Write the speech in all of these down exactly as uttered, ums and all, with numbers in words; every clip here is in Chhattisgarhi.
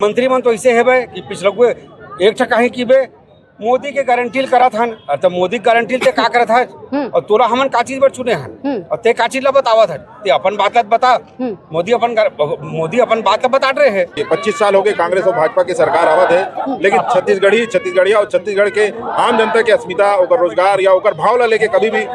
मंत्री मन तो ऐसे हे बे कि पिछलगुए एक ठा कहीं की बे मोदी के गारंटी ल करत हन, अरे त मोदी के गारंटी ल ते का करत हस? हम्म। और तोला हमन का चीज बर चुने हन? हम्म। और ते का चीज ला बतावत हन? ते अपन बात ला बता। हम्म। मोदी अपन गार-, मोदी अपन बात ला बतात रहे हे। ये पच्चीस साल हो गए कांग्रेस और भाजपा की सरकार आवत हे, लेकिन छत्तीसगढ़ी, छत्तीसगढ़िया और छत्तीसगढ़ के आम जनता के अस्मिता, ओकर रोजगार या ओकर भाव ला लेके कभी भी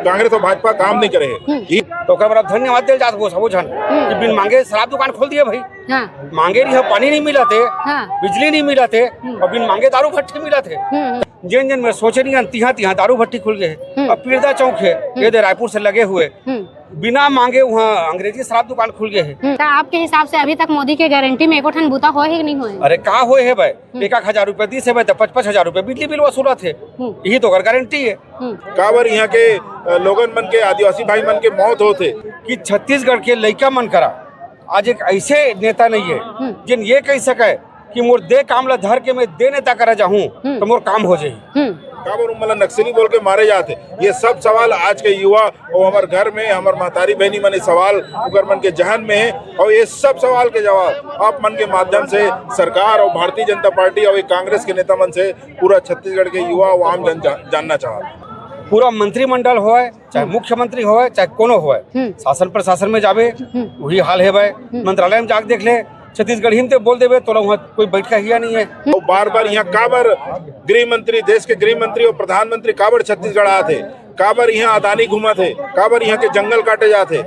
कांग्रेस और भाजपा काम नहीं करे हे। हम्म। ये तो ओकर बर धन्यवाद देल जात हो सबो झन हम्म। कि बिन मांगे शराब दुकान खोल दिए भाई। हाँ। मांगे रहिहा पानी नहीं मिलत हे, हाँ। बिजली नहीं मिलत हे, हम्म। और बिन मांगे दारू भट्टी मिलत हे। हम्म, हम्म। जेन जेन में सोचे नहीं हन, तिहा तिहा दारू भट्टी खुल गए हे। हम्म। अब पीरदा चौक हे, हम्म। ये दे रायपुर से लगे हुए, हम्म। बिना मांगे वहाँ अंग्रेजी शराब दुकान खुल गए हे। हम्म। त आपके हिसाब से अभी तक मोदी के गारंटी में एको ठन बूता होए हे कि नहीं होए? अरे का होए हे भाई, हम्म। एक एक हजार रुपया दिस हे भाई, त पच पच हजार रुपया बिजली बिल वसूलत हे। हम्म। यही तो ओकर गारंटी हे। हम्म। काबर यहाँ के, अ, लोगन मन के, आदिवासी भाई मन के मौत होत हे कि छत्तीसगढ़ के लइका मन करा आज एक ऐसे नेता नहीं है हम्म। जिन ये कह सके कि मोर दे काम ला धर के मैं दे नेता करा जाहूं हम्म। तो मोर काम हो जाही। हम्म। काबर उमन ला नक्सली बोल के मारे जात हे? ये सब सवाल आज के युवा और हमर घर में हमर महतारी बहनी मन ये सवाल उकर मन के जहन में हे और ये सब सवाल के जवाब आप मन के माध्यम से सरकार और भारतीय जनता पार्टी और ये कांग्रेस के नेता मन से पूरा छत्तीसगढ़ के युवा और आम जन जा, जानना चाहत। पूरा मंत्रिमंडल होय, चाहे हम्म। मुख्यमंत्री होय, चाहे कोनो होय, हम्म। शासन प्रशासन में जाबे, हम्म। वही हाल हे भाई। हम्म। मंत्रालय में जाके देख ले, छत्तीसगढ़ी में ते बोल देबे, तोला वहाँ कोई बैठका हिया नहीं है। और बार बार यहाँ काबर गृह मंत्री, देश के गृह मंत्री और प्रधानमंत्री काबर छत्तीसगढ़ आत हे? काबर यहाँ अदानी घूमत हे? काबर यहाँ के जंगल काटे जात हे?